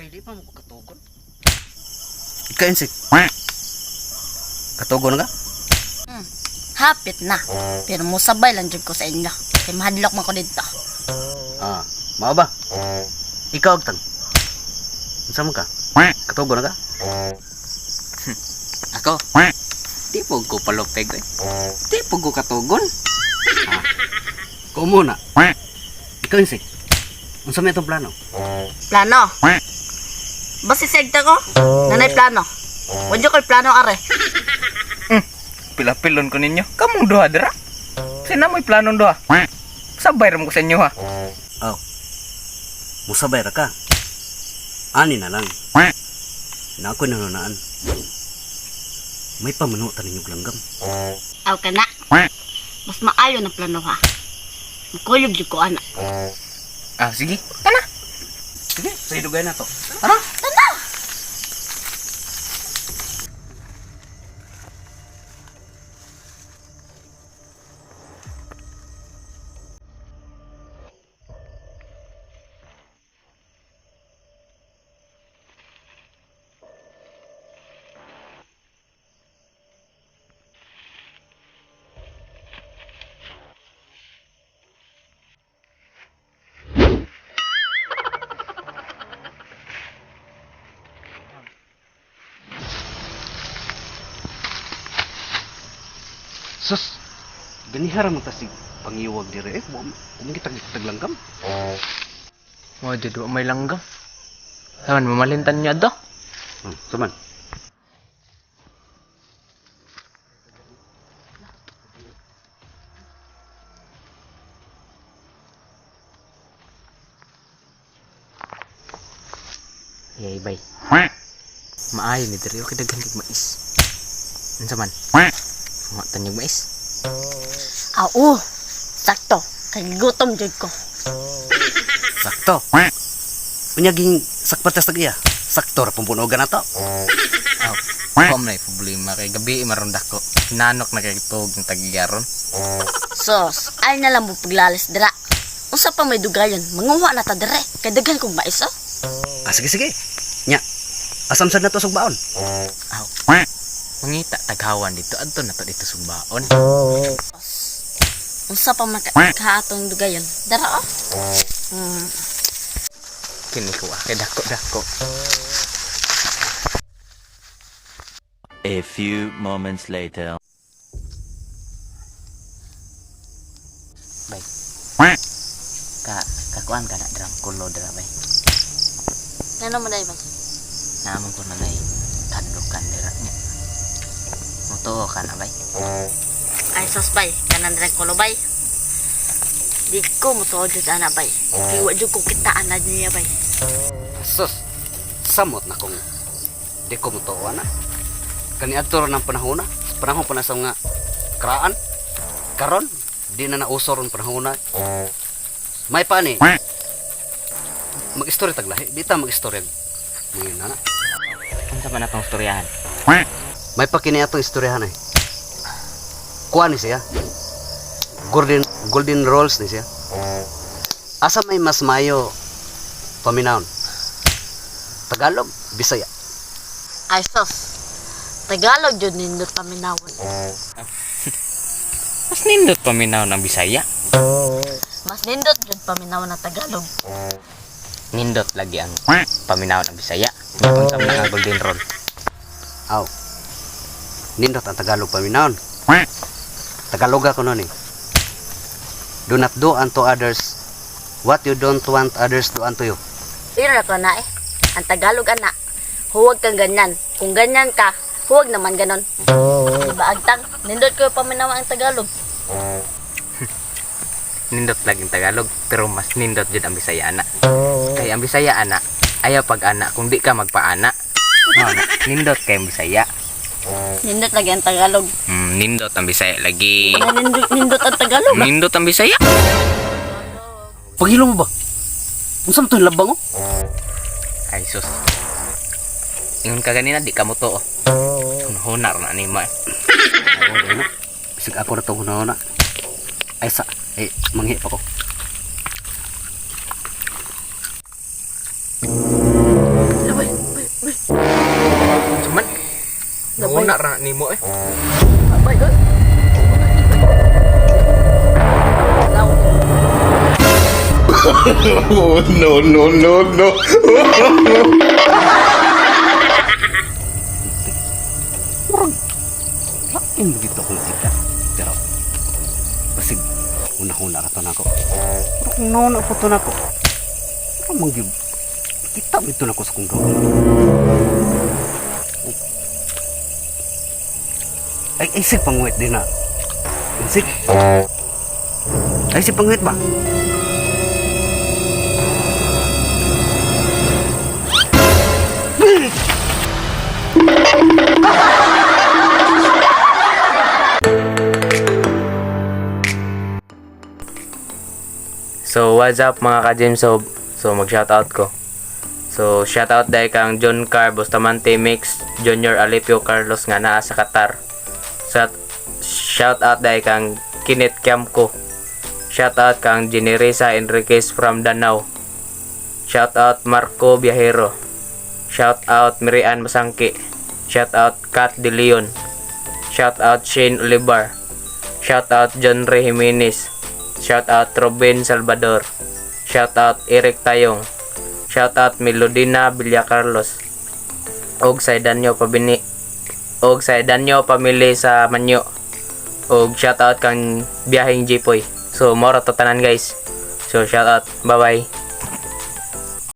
Kay di pa mo ko katugon. Ikaw, Insik. Katugon ka? Hapit na. Pero musabay lang jud ko sa inyo. Kay mahadlok man ko dito. Ah, mao ba? Ikaw, Agtang. Unsa man ka? Katugon na ka? Ako? Di po ko palupig eh. Di po ko katugon. Ah. Kumo na. Ikaw, Insik. Unsa may itong plano? Plano. Basta segta ko. Nanay plano. Wadyo ko'y plano are. Pilapilon ko ninyo. Kamong duha dira. Sina mo'y planong duha. Sabay ra mo ko sa inyo ha. Oh. Musabay ra ka. Ani na lang. Na ako'y nanunaan. May pamanutan ninyo langgam. Aw ka na. Mas maayo na plano ha. Mukuyog jud ko ana. Ah, sige. Tana. Sige, sa idugay na to. Tara! Sus! Ganihara man ta sig pangiwag dire eh. Wa man kitag langgam. Mo jud wa may langgam. Saman mamalintan niya do. Saman. Yay bay. Maayo ni diri okay daghan kag mais. Unsa man? Mga tanyag mais. Aw, oh, sakto. Kay gutom jud ko. Sakto. Unya ging sakpatas tag iya. Sakto ra pampunogan na to. Aw, wa man ay problema kay gabi maron dako. Nanok na kay tuog ng tagiyaron. Sos, ay na lang mo paglalis dira. Unsa pa may dugayon, manguha na ta dire. Kay daghan kong mais oh. Ah, sige sige. Nya. Asam sad na to sugbaon. Aw. Mangita taghawan dito adto na to dito sugbaon. Unsa pa man ka kaatong dugayon. Dara oh. Kini ko ah, kay dako dako. A few moments later. Bay. Ka kakuan ka na drang kulo dira bay. Ngano man day bay? Naamon ko na nay tadlokan dira niya. Mutuo ka na bay. Ay sos bay, kanan dirang kulo bay. Di ko mo jud ana bay. Kay wa jud ko kitaan na niya bay. Sus. Samot na kung di ko motuo na. Kani adto ra ng panahon na. Sa panahon pa na sa mga kraan. Karon di na nauso ron panahon na. May pa ni. Mag-istorya taglahi. Di ta mag-istorya. Ngayon na na. Unsa man atong storyahan? May pa kini atong istoryahan eh. Kuha ni siya. Golden, golden rolls ni siya. Asa may mas mayo paminawon? Tagalog, Bisaya. Ay sos. Tagalog jud nindot paminawon. Mas nindot paminaw ng Bisaya. Mas nindot jud paminawon ang Tagalog. Nindot lagi ang paminaw ng Bisaya. Nya unsa man ang golden roll? Aw. Nindot ang Tagalog paminawon. Tagaloga ko noon eh. Do not do unto others what you don't want others do unto you. Pero na ko na eh. Ang Tagalog ana. Huwag kang ganyan. Kung ganyan ka, huwag naman ganon. Diba agtang? Nindot ko yung paminawa ang Tagalog. Nindot lagi ang Tagalog pero mas nindot jud ang Bisaya ana. Kay ang Bisaya ana ayaw pag ana kung di ka magpaana. Mao na, nindot kay ang Bisaya. Nindot lagi ang Tagalog. Nindot ang Bisaya lagi. Na nindot, nindot ang Tagalog. Nindot ang Bisaya. Pagilo mo ba? Unsa man to labang oh? Ay sus. Ingon ka ganina di ka mo tuo. Hunhuna ra na nimo eh. Oo, dahil na. Bisag ako na itong hunahuna. Ay sa, ay manghi pa ko. Una ra nimo eh. Abay, oy. Oh, no, no, no, no. Murag lain dito akong nakita. Pero basig una-una ra to nako. Pero kung nauna po to nako, pero mangyud kita mo ito nako sa kong gawin. Ay, ay, sig panguwit din na. Sig. Ay, sig panguwit ba? So what's up, mga ka-James? So mag-shoutout ko. So shoutout dahil kang John Car Bustamante Mix Junior Alipio Carlos nga naa sa Qatar. Shoutout dahil kang Kinit Kiamko. Shoutout kang Generisa Enriquez from Danau. Shoutout Marco Viajero. Shoutout Mirian Masangki. Shoutout Kat De Leon. Shoutout Shane Olivar. Shoutout John Ray Jimenez. Shoutout Robin Salvador. Shoutout Eric Tayong. Shoutout Melodina Villacarlos. Og sa Danyo Pabini. Og sa Danyo Pamili sa Manyo. Og shoutout kang Biyaheng Jipoy. So moro to tanan, guys. So shoutout. Bye bye.